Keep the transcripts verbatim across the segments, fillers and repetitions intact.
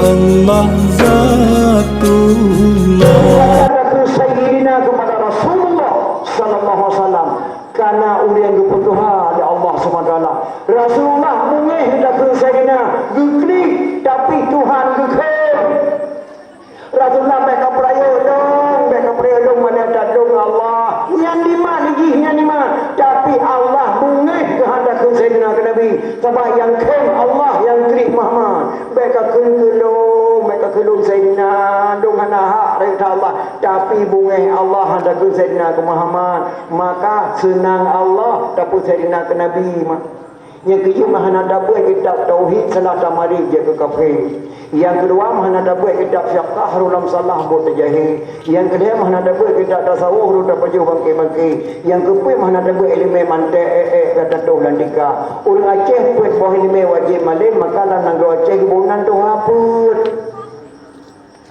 Lahzatullah. Kata Sayyidina kepada Rasulullah sallallahu alaihi wasallam, karena ureueng geupeutuha lé Allah Subhanahu wa Taala. Rasulullah beungéh takheun Sayyidina, geuklik, tapi Tuhan geukheun. Rasulullah bèk kapeurayeuk lôn, bèk kapeurayeuk lôn, mana that lôn ngon Allah. Nyan diman jih, nyan diman. Tapi Allah beungéh keuhandak keu Sayyidina Nabi. Sabab nyang kheun Allah, nyang klik Muhammad. Bèk kakheun keu lôn, bèk kakheun lôn Sayyidina, lôn hana hak raya Allah. Tapi beungéh Allah handak keu Sayyidina keu Muhammad. Maka seunang Allah, tapi Sayyidina keu Nabi mah. Nyang keujeuet meuhana tabeuet kitab tauhid, salah tamarit jeuet keu kafé. Nyang keudua meuhana tabeuet kitab fiqah, haroe lam salah buet teujahe. Nyang keulhèe meuhana tabeuet kitab tasawuf, haroe tapajoh bangke-bangke. Nyang keupeuet meuhana tabeuet ileumèe mantek, èk-èk, gata toh lam tika. Ureueng Aceh peuet boh ileumèe wajéb malém, maka lam nanggroe Aceh geuboh nan tuha peuet.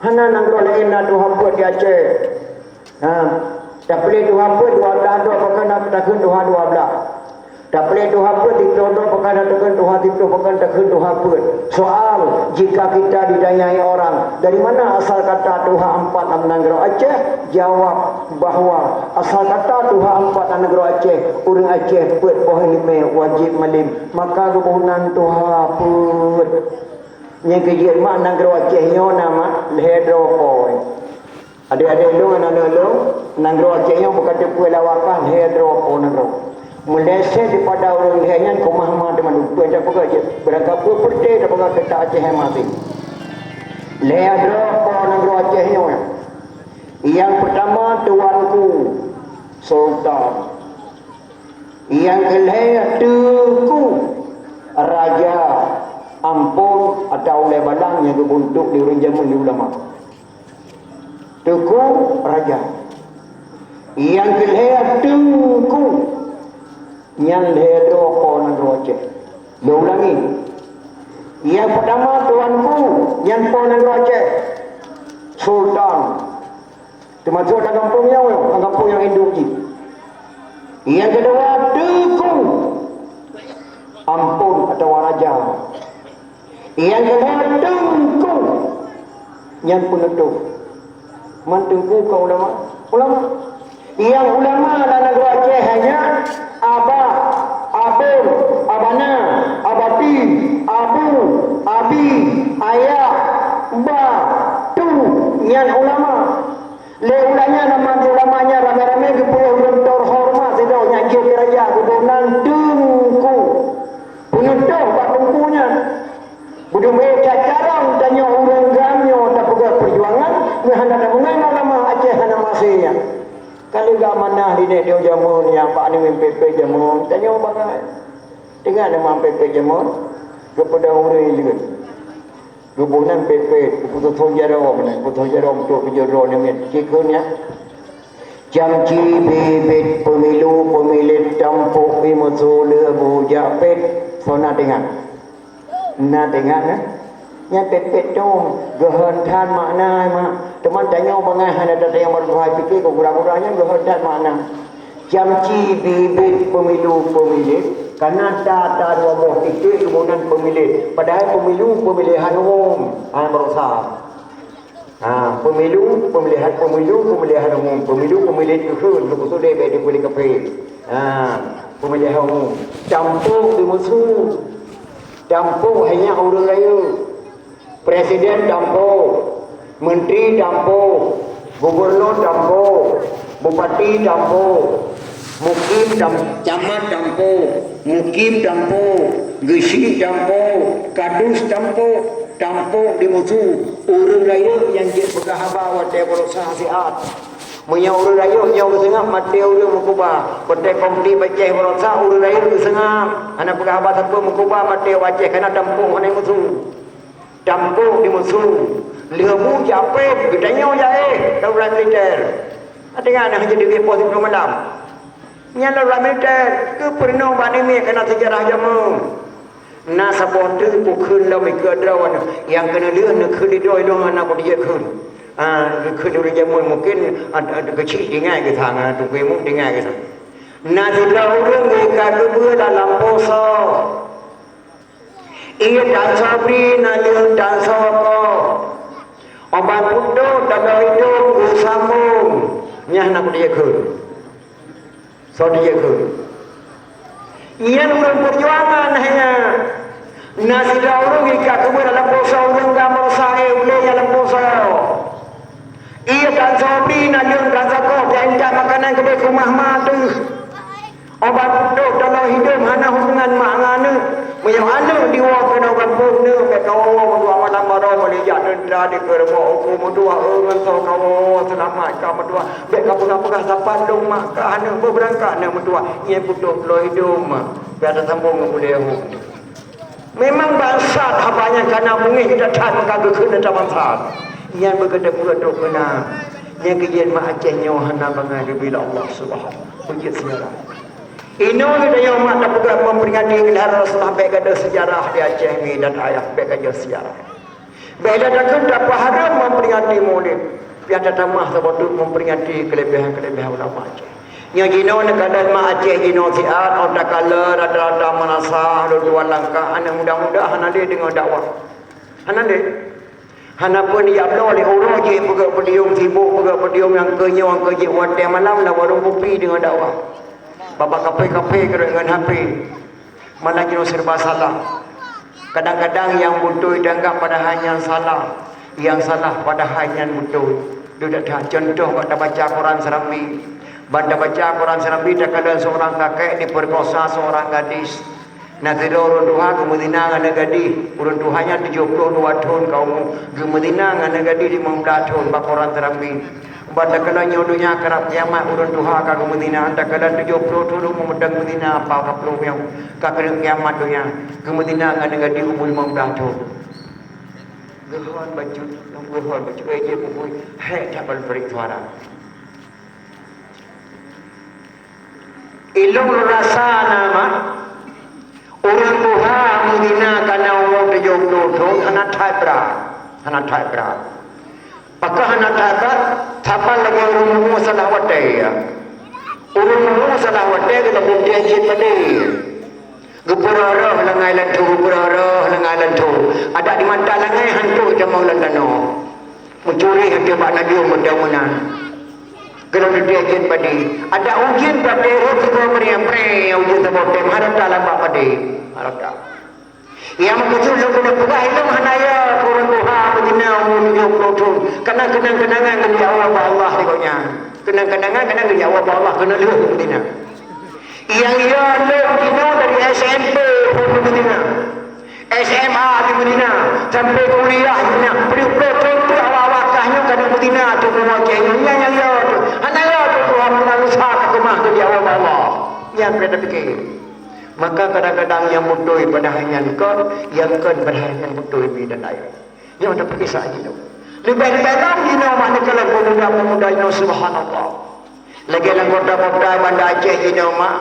Hana nanggroe laén na tuha peuet di Aceh. Ha, tapeulet tuha peuet dua blah droe pakon takheun tuha dua blah. Tapeulet tuha peuet siploh droe pakon takheun tuha siploh pakon takheun tuha peuet. Soal, jika kita ditanyai orang, "Dari mana asal kata tuha empat lam nanggroe Aceh?" Jawab bahwa asal kata tuha empat lam nanggroe Aceh, ureueng Aceh peuet boh ileumèe wajéb malém, maka geuboh nan tuha peuet. Nyang keujeuet mak nanggroe Aceh nyoe na mak lhèe droe po. Adék-adék lôn, aneuk-aneuk lôn, nanggroe Aceh nyoe bukon teupeu lawakah lhèe droe po nanggroe. Meuleuséh dipada ureueng lhèe nyan keumah-mah teuma lumpah tapeugah jeuet. Beurangkapeue peureuté tapeugah keu ta Aceh hai maté. Lhèe droe po nanggroe Aceh nyoe. Nyang peurtama Tuanku Sultan. Nyang keulhèe Teuku Raja, ampôn atawa ulèe balang nyang geubuntuk lé ureueng jameun lé ulama. Teuku Raja. Nyang keulhèe Teungku, nyan lhèe droe po nanggroe Aceh. Lôn ulangi. Nyang peurtama Tuanku, nyan po nanggroe Aceh. Sultan. Teumasok lam gampông nyoe, lam gampông nyang induk jih. Nyang keudua, Teuku. Ampôn atawa raja. Nyang keudua, Teungku. Nyan peunutôh. Man Teungku kon ulama? Ulama. Nyang ulama lam nanggroe Aceh hanya Aba, Abon, Abana, Abati, Abu, Abi, Ayah, Ba, Tu. Nyan ulama. Lé ulama nyan, nama di ulama nyan ramé-ramé geupeuleueh ureueng teuhoreumat sidroe nyang jeuet keu raja, geuboh nan Teungku. Peunutôh bak teungku nyan. Beudeuh meuet that carông tanyoe ureueng GAM nyoe tapeugah peujuangan, meuhana tapeugah ulama Aceh hana maséh nyan. Ka lheueh geuamanah lé nèk nyoe jameun nyan bak nibak pépét jameun, tanyoe bangai. Teungoh nibak pépét jameun, geupeudong ureueng lheueh. Geuboh nan pépét, geupeutôh jaroe meunan, peutôh jaroe untuk tujoh droe namiet. Cit kheun nyan. Jamci bibit peumilu peumilet tampok di musu leubu jak pét. Soe na teuingat? Na teuingat, kan? Nyan pét-pét tom, geuhon that makna, mak. Teuma tanyoe bangai hana tatanyong baroesa pike keu gura-gura nyan geuhon that makna. Jamci bibit peumilu peumilet, kana ta, ta dua boh titik keumudian peumilet. Padahai peumilu pemilihan umum, hana baroesa. Ha, pemilu, pemilihan pemilu, pemilihan umum. Pemilu, pemilu keuheun, keupeusudek bèk dipeulik kaphé. Ha, pemilihan umum. Tampok di musu. Tampok hanya ureueng rayeuk. Presiden tampok, menteri tampok, gubernur tampok, bupati tampok, mukim tam-, camat tampok, mukim tampok, geuchik tampok, kadus tampok, tampok di musu. Ureueng rayeuk nyang jeuet peugah haba watèe baroesa siat. Meunyoe ureueng rayeuk nyoe geuseungap maté ureueng meukuba, watèe konflik Aceh baroesa ureueng rayeuk geuseungap. Hana peugah haba sapeue meukuba maté Aceh kana tampok hana musu. Tampok di musu. Leubu jak pét, geutanyoe jak éh, darurat militer. Até nyan hana jadi poh siplôh malam. Nyan darurat militer, geupeurunoe bak namiet kana seujarah jameun. Na saboh teuk kukheun lom ikeue droe, nyang keuneulheueh neukheun di droe lôn hana kujeuet kheun. Ah, kheun ureueng jameun mungken ad-, ad-, keuchik ingat geutanyoe, tukang muk ingat geutanyoe. Na sidroe ureueng ka geubeue dalam poso. Ié tan sobri naleueng tan soko. Obat putôh tabloe idong geusambong. Nyan na peue jikheun. Soe jikheun. Nyan ureuëng peujuangan hanya. Na sidroe ureuëng ka keubeuet lam poso ureuëng ka meurasa éh ulée nyang lam poso. Ié tan sobri naleueng tan soko, dan tak makanan keudeh keumah ma teuh. Obat putôh taloh hidom hana hubungan mak ngon aneuk. Meunyoe aneuk diwoe keunoe gampông neuk, bék kawoe meutuah malam baroe meulejak teuntra dikeue reubok uku meutuah, eu, ngon soe kawoe seulamat ka meutuah. Bék kapeugah-peugah sapat lôn mak ka aneuk beubeurangkat neuk meutuah. Nyang putôh taloh hidom, bék tasambong ngon ulée hom. Memang bangsat haba nyang kana beungéh geuda that maka geukheun that bangsat. Nyan beugeuteupeu trok keunan. Nyang keujeuet mak Aceh nyoe hana bangai geubri lé Allah Subhanahu. Beujeuet sejarah. Inoe geutanyoe mak tapeugah memperingati kelahiran Rasulullah bék gadôh sejarah di Aceh ngi dan ayah bék gadôh sejarah. Bék lé takheun tapeuhareuem memperingati Maulid, piah tatamah saboh teuk memperingati keulebihan-keulebihan ulama Aceh. Nyoe jinoe neukalon mak Aceh jinoe siat, ôh takalon rata-rata meunasah lôn tuan langkah aneuk muda-muda hana lé deungoe dakwah. Hana lé. Hana peue dijak bloe lé uroe jih peugöt podium sibuk, peugöt podium nyang keu nyoe nyang keu jih watée malam lam warong kupi deungoe dakwah. Babah kaphé-kaphé keureuek ngon H P. Malah jinoe serba salah. Kadang-kadang nyang beutôi dianggap padahai nyan salah, nyang salah padahai nyan beutôi. Dudoe that, contoh bak tabaca Quran Serambi. Ban tabaca Quran Serambi takalon seurang kakek dipeurkosa seurang gadis. Na sidroe ureuëng tuha geumeuzina ngon aneuk gadih. Ureuëng tuha nyan tujoh ploh dua thon ka umu, geumeuzina ngon aneuk gadih limong blaih thon bak Quran Serambi. Ban takalon nyoe donya karab kiamat ureuëng tuha ka geumeuzina, takalon tujoh ploh thon umu mantong meuzina, apa ka ploh nyoe ka keuneuk kiamat donya, geumeuzina ngon aneuk gadih umu limong blaih thon. Geuhon bacut, geuhon bacut, eh, jeuet bubui, hék that ban peurek suara. Ilôn rasa na mak, ureuëng tuha meuzina kana umu tujoh ploh thon hana that brat, hana that brat. Pakon hana that brat, saban lagée ureuëng umu salah watée, ya. Ureuëng umu salah watée geulabong tiek jeuet padé. Geupeurah-rah leungai lam thon, geupeurah-rah leungai lam thon. Adak di mata leungai hantom tamong lam tanoh. Meucuri hantom bak najong meunan-meunan. Geulong dudek jén padé. Adak ujeuen padé rhot sigoe meureang-reang ujeuen saboh tem hareuta lam bak padé. Hareuta. Nyang meukeusut lôn keuneuk peugah ilôn hana ya keu ureuëng tuha meuzina umu tujoh ploh thon. Kana keunang-keunangan geujaweueb bak Allah di gobnyan. Keunang-keunangan keunang geujaweueb bak Allah keuneuk lheueh meuzina. Nyang ya lôn jinoe dari S M P phon meuzina. S M A di Madinah, sampai kuliah di Madinah, peue-peue contoh awak-awak kah nyoe ka di Madinah tu, meunyoe nyang, nyang, nyang ya tu. Hana ya tu, Tuhan pernah usaha ka keumah tu di awak Allah. Nyang kena fikir. Maka kadang-kadang nyang beutôi padahai nyan kon, nyang kon padahai nyan beutôi bi dan lain. Nyoe dah pergi saat itu. Lebih dalam jinoe mak neukalon pemuda-pemuda nyoe, subhanallah. Lagée lam kota-kota Banda Aceh jinoe mak,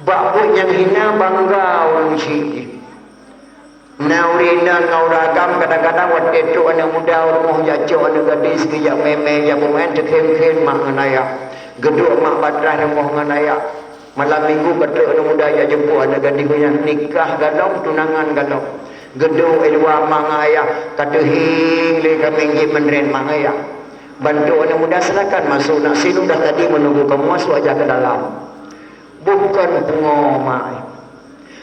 bak buet nyang hina bangga ureuëng syiek jih. Na ureuëng inong ngon ureuëng agam kadang-kadang watée trok aneuëk muda u rumoh jak cok aneuëk gadis geujak mé-mé jak peumaén teukhém-khém mak ngon ayah. Geuduek mak bak traih rumoh ngon ayah. Malam minggu ka trok aneuëk muda jak jemput aneuëk gadis geuh nyan nikah galom tunangan galom. Geuduek i luwa mak ngon ayah ka teuhieng lé kamieng jih meunrén mak ngon ayah. Ban trok aneuëk muda silakan masuk nak sinoe dah tadi menunggu kamu masuk aja ke dalam. Bukon pungo mak.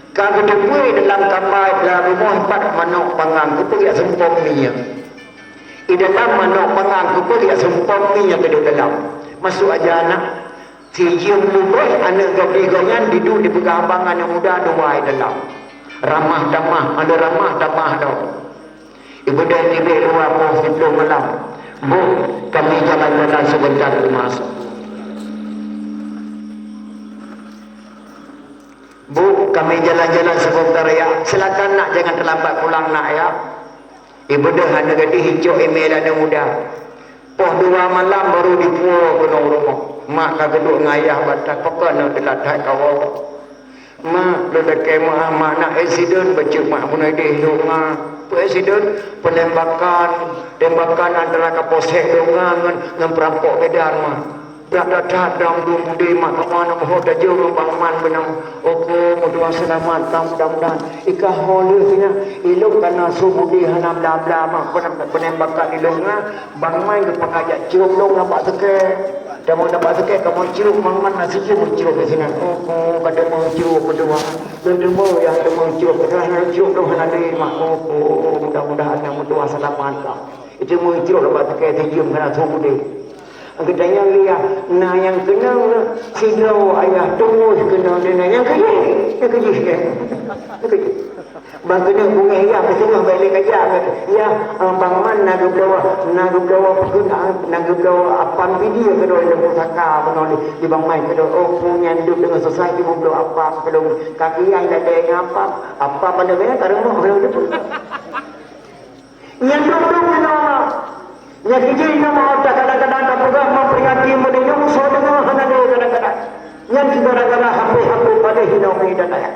Ka geuteupeue dalam kamba lam rumoh pat manok panggang keupeue jak sumpom mie. I dalam manok panggang keupeue jak sumpom mie nyang keudeh dalam. Masuk aja anak. Sijeuem leubeh aneuëk gadis gobnyan diduek dipeugah abang aneuëk muda dua i dalam. Ramah tamah, ada ramah tamah dong. Ibeudôh tibék luwa poh siplôh malam. Bu, kami jalan-jalan sebentar ke rumah. Bu, kami jalan-jalan sebentar ya. Silakan nak, jangan terlambat pulang nak ya. Ibeudôh aneuëk gadis icok imé lagée aneuëk muda. Poh dua malam baru dipuwoe keunoe rumoh. Mak ka geuduek ngon ayah bak takhta, pakon na teulat that kawoe. Mak, lôn lakée meu'ah mak, na eksiden bacut mak bunoe deh Donga. Peue eksiden? Penembakan, tembakan antara Kapolsek Donga ngon, ngon perampok Medan mak. That-that dong dum di mak kamoe na moho tajurong Bang Man beunang. Oke, meudoa seulamat, mudah-mudahan ikah ho lheueh nyan. Ilong kana su budi hana bla-bla mak penem-, penembakan ilong na. Bang Man geupakajak cium long na bak seukée. Kamoe na bak seukée, kamoe cium Bang Man na sijeuem cium di sinan. Oke, ka teumeucium meudoa. Teumeucium, teumeucium, padahai na cium long hana lé mak. Oke, mudah-mudahan nyang meudoa seulamat ka. Itu meucium na bak seukée sijeuem kana su budi. Geutanyoe liah, na nyang keunong sidroe ayah tungui keunong deungon nyang keujih, nyang keujih nyan. Nyang keujih. Ban keuneuk bungéh yah, meuteumah bak lé kajak ngon yah, eh, Bang Man na geubloe, na geubloe peuguna, na geubloe apam video keudroe lam pusaka bunoe di, di Bang Man keudroe. Oh, peue nyan deuek deungon susah jimubloe apam keudroe. Kaki ai ladée ngon apam, apam pada gaya ka reumah keudroe. Nyan dum-dum inoe. Nyan keuh jih inoe meu'ah that kadang-kadang tapeugah memperingati mulod nyoe, soe deungoe hana lé kadang-kadang. Nyan keuh gara-gara H P-H P padeh inoe keu ida daya.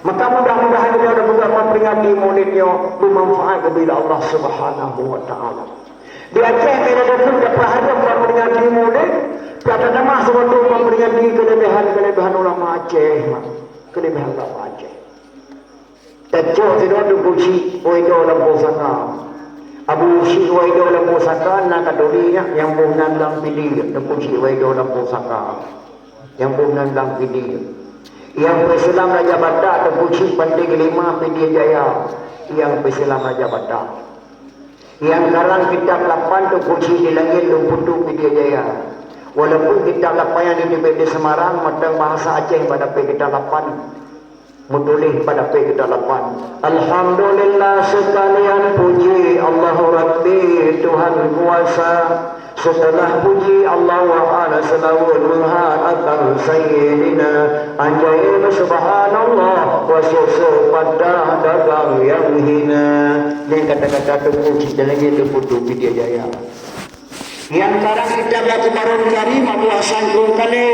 Maka mudah-mudahan inoe tapeugah memperingati mulod nyoe beumanfaat geubri lé Allah Subhanahu wa Ta'ala. Di Aceh, bila dapeuet dapat hareuem memperingati mulod, ka tatamah seubatul memperingati keulebihan-keulebihan ulama Aceh, mak. Keulebihan ulama Aceh. Tacok sidroe Teungku Chik Waido lam pusaka. Abu Chik Waido lam pusaka na ka turi nyan, nyang boh nan lam Pidie, Teungku Chik Waido lam pusaka. Nyang boh nan lam Pidie. Nyang peusilam Raja Batak, Teungku Chik Pantai Delima, Pidie Jaya. Nyang peusilam Raja Batak. Nyang karang kitab lapan, Teungku Chik di Langét, Lôn Putu, Pidie Jaya. Walaupun kitab lapan nyang diteubiet di Semarang, mantong bahasa Aceh bak dapet kitab lapan. Meutuléh bak dapet kitab lapan. Alhamdulillah, seukalian puji Allahu Rabbi, Tuhan kuasa. Seuteulah puji Allah wa ala seulaweuet meuhat akan Sayyidina. Ajaéb subhanallah, wa seuseupatah dagang nyang hina. Nyan kata-kata Teungku Chik dan lagée Teungku Pidie Jaya. Nyang karang kitab Al-Qur'anul Karim Abu Hasan Krueng Kalé.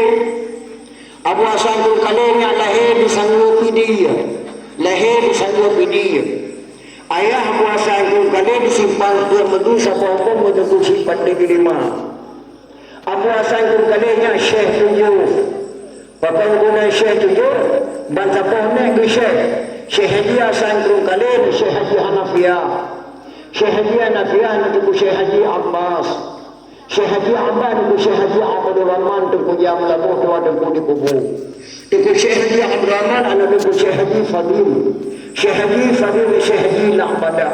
Abu Hasan Krueng Kalé nyan lahé di Sanggeu Pidie. Lahé di Sanggeu Pidie. Ayah Abu Hasan Krueng Kalé di Simpang Peuet Meudu, saboh kampung, Teungku Chik Pantai Delima. Abu Hasan Krueng Kalé nyan Syekh tujoh. Pakon guna Syekh tujoh, ban saboh nek geusyekh. Syekh Haji Hasan Krueng Kalé, Syekh Haji Hanafiah. Syekh Haji Hanafiah na Teungku Syekh Haji Abbas. Syekh Haji Abbas Teungku Syekh Haji Abdul Rahman, Teungku Jam Laboh, tuha Teungku di Kubu. Teungku Syekh Haji Abdul Rahman aneuk Teungku Syekh Haji Fadil. Syekh Haji Fadil Syekh Haji La'badah.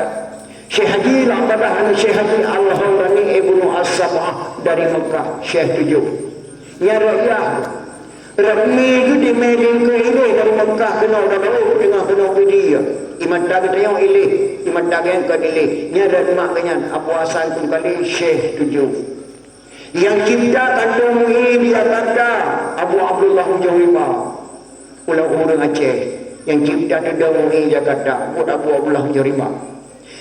Syekh Haji La'badah aneuk Syekh Haji Al-Haurani Ibnu As-Sab'ah dari Mekah, Syekh tujoh. Nyan rot yah. Rot mi geuh di Madinah ilée dari Mekah keunoe, dari laôt teungoh keunoe Pidie. Iman ta geutanyoe ilée, iman ta geutanyoe ilée. Nyan rot mak geuh nyan, Abu Hasan Krueng Kalé, Syekh tujoh. Nyang cipta kantong MUI di Jakarta, Abu Abdullah Ujong Rimba. Ulôn ureuëng Aceh. Nyang cipta teudong MUI Jakarta, buet Abu Abdullah Ujong Rimba.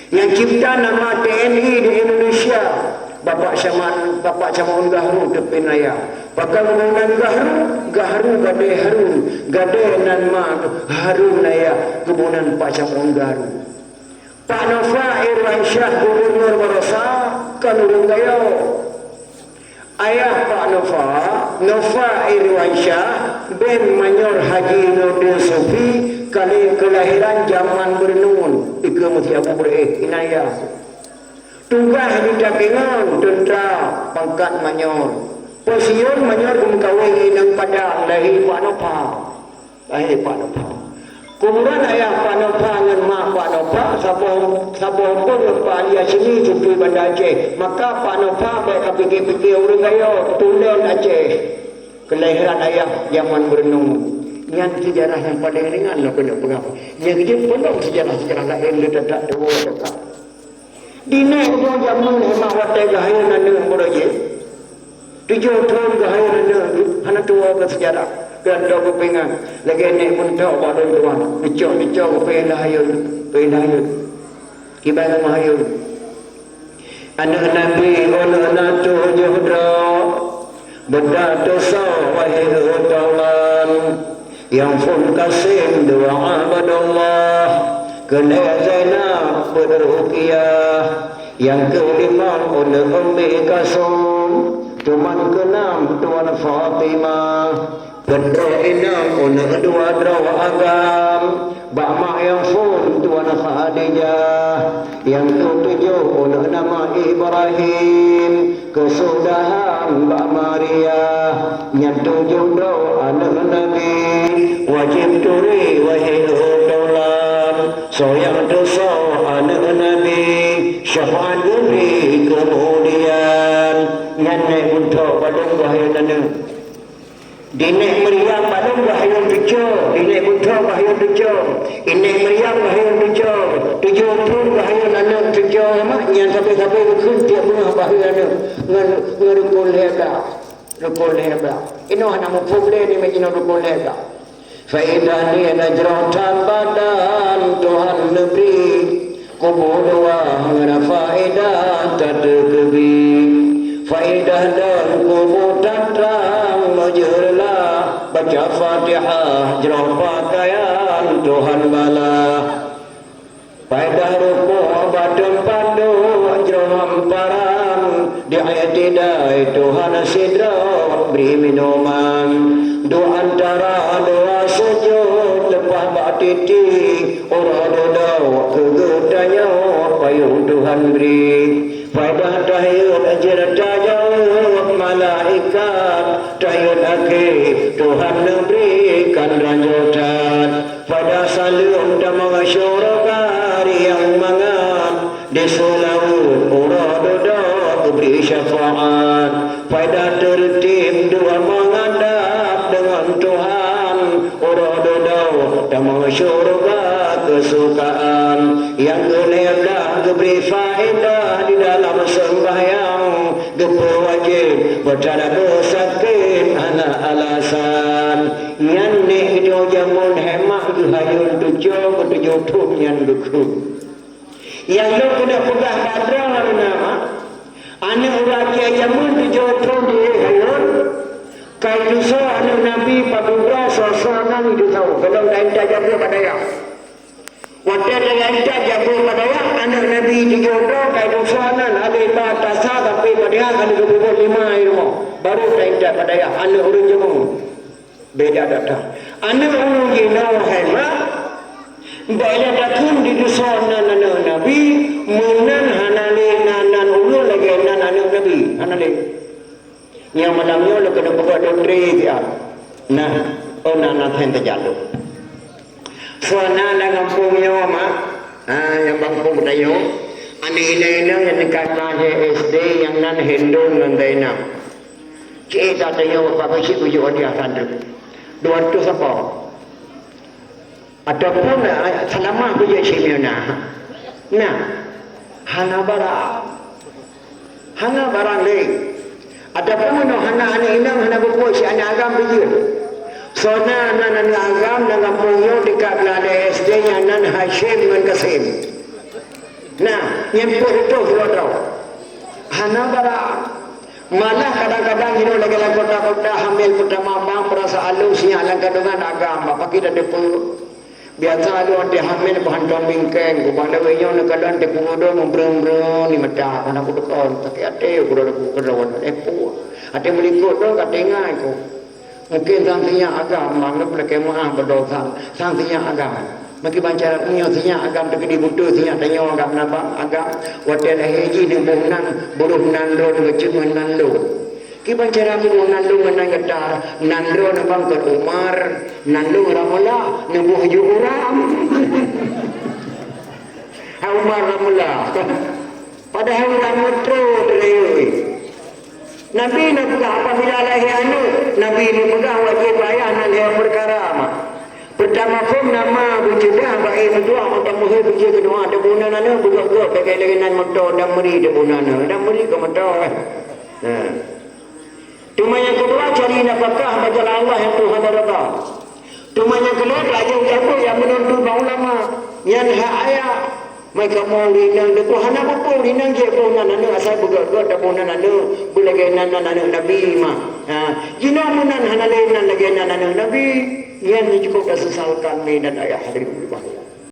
Nyang cipta nama T N I di Indonesia, Bapak Syama-, Bapak Syamaun Gahru, Teupin Raya. Pakon geuboh nan Gahru, Gahru gadée Harun, gadée nan ma Harun Raya, geuboh nan Pak Syamaun Gahru. Pak Nova Irwansyah, Gubernur Barosa, kon ureuëng Gayo. Ayah Pak Nova, Nova Irwansyah bin Manyor Haji Nurdin Sufi, kali keulahiran jaman Beureuneun, dikeue Meusi Abu Beureueh, inan yah. Tugaih di Takengon, teuntra, pangkat Manyor. Pensiun Manyor geumeukawen inong Padang, lahé Pak Nova. Lahé Pak Nova. Kuburan ayah Pak Nova ngon mak Pak Nova, saboh, saboh pun ngon Pak Ali Hasyimi, Teungku Banda Aceh. Maka Pak Nova bék ka pike-pike ureuëng Gayo, tulen Aceh. Keulahiran ayah jaman Beureuneun. Nyan seujarah nyang paleng ringan lôn keuneuk peugah. Nyang jeuet peulom seujarah-seujarah laén lé that-that tuwoe teuka. Di nèk uroe jameun hemat watèe geuhayeuen aneuk murit jih. Tujoh thon geuhayeuen aneuk jih, hana tuwoe keu seujarah. Keu atoe keu pingan, lagèe nèk muntok bak lôn tuan. Neucok-neucok keu pindah hayeuen, pindah hayeuen. Kiban meuhayeuen. Aneuk Nabi ulôn na tujoh droe, beudôh tusoe wahé Tuhan. Nyang phôn kasem dua Abdullah, keulhèe Zainab peuet Ruqyah, nyang keulimong uneuk Ummi Kalsum, Cuman keunam Tuan Fatimah, keudroe inong uneuk dua droe agam, bak mak nyang phon Tuan Khadijah, nyang keutujoh uneuk nama Ibrahim, keusudahan bak Maria, nyan tujoh droe aneuk Nabi, wajéb turi wahé tuan. Soe nyang tusoe aneuk Nabi, syafaat geubri keumuliaan. Nyan nèk beutrok padum geuhayôn aneuk. Di nèk Maryam padum geuhayôn tujoh, di nèk beutrok geuhayôn tujoh, di nèk Maryam geuhayôn tujoh, tujoh thôn geuhayôn aneuk tujoh, mak nyan sabe-sabe geukheun tiep beungoh geuhayôn aneuk ngon, ngon rukon lhèe blah. Rukon lhèe blah. Inoe hana muphom lé nibak jinoe rukon lhèe blah. Faedah nyan jroh that badan Tuhan neubri, kubu dua ngon faedah that teukeubri. Faedah dan kubu that trang meujeuet reulah, baca Fatihah jroh pakaian Tuhan bala. Faedah rukuk bak teumpat duek jroh hamparan, di i'tidai Tuhan sidroe bri minuman. Dua antara dua sujud leupah bak titi, uroe dudoe keu geutanyoe payong Tuhan bri. Faedah tahiyat jeuet tajaweueb malaikat, tahiyat akhé Tuhan neubri kan ranjau that. Pada saleuem tamong syeuruga riang mangat, di seulaweuet uroe dudoe geubri syafaat. Pada teurtib dua meuadab deungon Tuhan, uroe dudoe tamong syeuruga keusukaan. Nyang keu lhèe blah geubri faedah di dalam seumbahyang, geupeu wajéb beucara beusakét hana alasan. Nyan nèk geutanyoe jameun hemat geuhayôn tujoh keu tujoh thôn nyan geukheun. Nyang lôn keuneuk peugah bak droeneuh na, aneuk ureueng jameun tujoh thôn di hayôn, ka idusoe aneuk Nabi padublah soe-soe nan idusoe. Gohlom ka intat jameun bak dayah. Watèe ka intat jameun bak dayah, aneuk Nabi tujoh droe ka idusoe nan, alèh ba tasa sampai padahai ka geupeubuet lima i rumoh. Baru ka intat bak dayah aneuk ureueng jameun. Beda that. Aneuk ureueng jinoe hemat, bèk lé takheun didusoe nan aneuk Nabi, meunan hana lé nan, nan ulôn lagèe nan aneuk Nabi. Hana lé. Nyang malam nyoe lôn keuneuk peubuet doktrin siat. Nah, oh, na, na, then teujalok. Soe na lam gampông nyoe, mak? Ha, nyang gampông geutanyoe. Aneuk inong-inong nyang tingkat na S D nyang nan Hindun ngon Zainab. Cit that tanyoe bapak keuchik kujok hadiah santri. Dua ratus apa? Ataupun, eh, Salamah kujok cik Miona. Nah, hana barang. Hana barang lé. Ataupun meunyoe hana aneuk inong, hana bukon si aneuk agam pih jeuet. Soe na nan aneuk agam lam gampông nyoe tingkat blah S D nyang nan Hasyim ngon Kasim. Nah, nyan peuet reutôh dua droe. Hana barang. Malah kadang-kadang jinoe lagèe lam kota-kota hamil peutama bang peurasa along sinyak lam kandungan agam, bak pakri dan depe. Biasa lôn watèe hamil beuhantom bingkeng, kubah lawét nyoe neukalon teuh kubu dua meubreueng-breueng di mata, hana kuteupon, sakét até, kubu dua kubu keudroe, eh, puih. Até meulikot droe ka teuingat ku. Mungken sang sinyak agam, mangat lakèe meu'ah beudosa, sang sinyak agam. Meukiban cara meunyoe sinyak agam teukeudi beutôi sinyak tanyoe agam nabang agam, watèe lahé jih neuboh nan, beudoh nan droe neuceumeuen nan lôn. Kiban cara geuboh nan lôn meunan gata, nan droe neubang keu Umar, nan lôn Rameulah, neuboh ju Uram. Ha, Umar Rameulah. Padahai Uram meutrô teurayoi. Nabi neupeugah apabila lahé aneuk, Nabi neupeugah wajéb ayah nan lhèe peukara, mak. Peutama phôn nama beuceudah, baé meutuah, meutameuhé beuceudah, doa teubunan aneuk, beugöt-göt, lagèe-lagèe nan moto, dan meuri teubunan aneuk, dan meuri keu moto, eh. Nah. Teuma nyang keudua, cari nafakah bak jalan Allah nyang Tuhan reda. Teuma nyang keulhèe, tajak-tajak nyang meununtut bak ulama. Nyan hak ayah. Mai kamoe ureueng inong, neuboh hana peue-peue ureueng inong jeuet boh nan aneuk asai beugöt-göt taboh nan aneuk, beulagèe nan, nan aneuk Nabi mah. Ha, jinoe meunan hana lé nan lagèe nan aneuk Nabi. Nyan nyang cukôp tasesalkan lé nan ayah hadirin.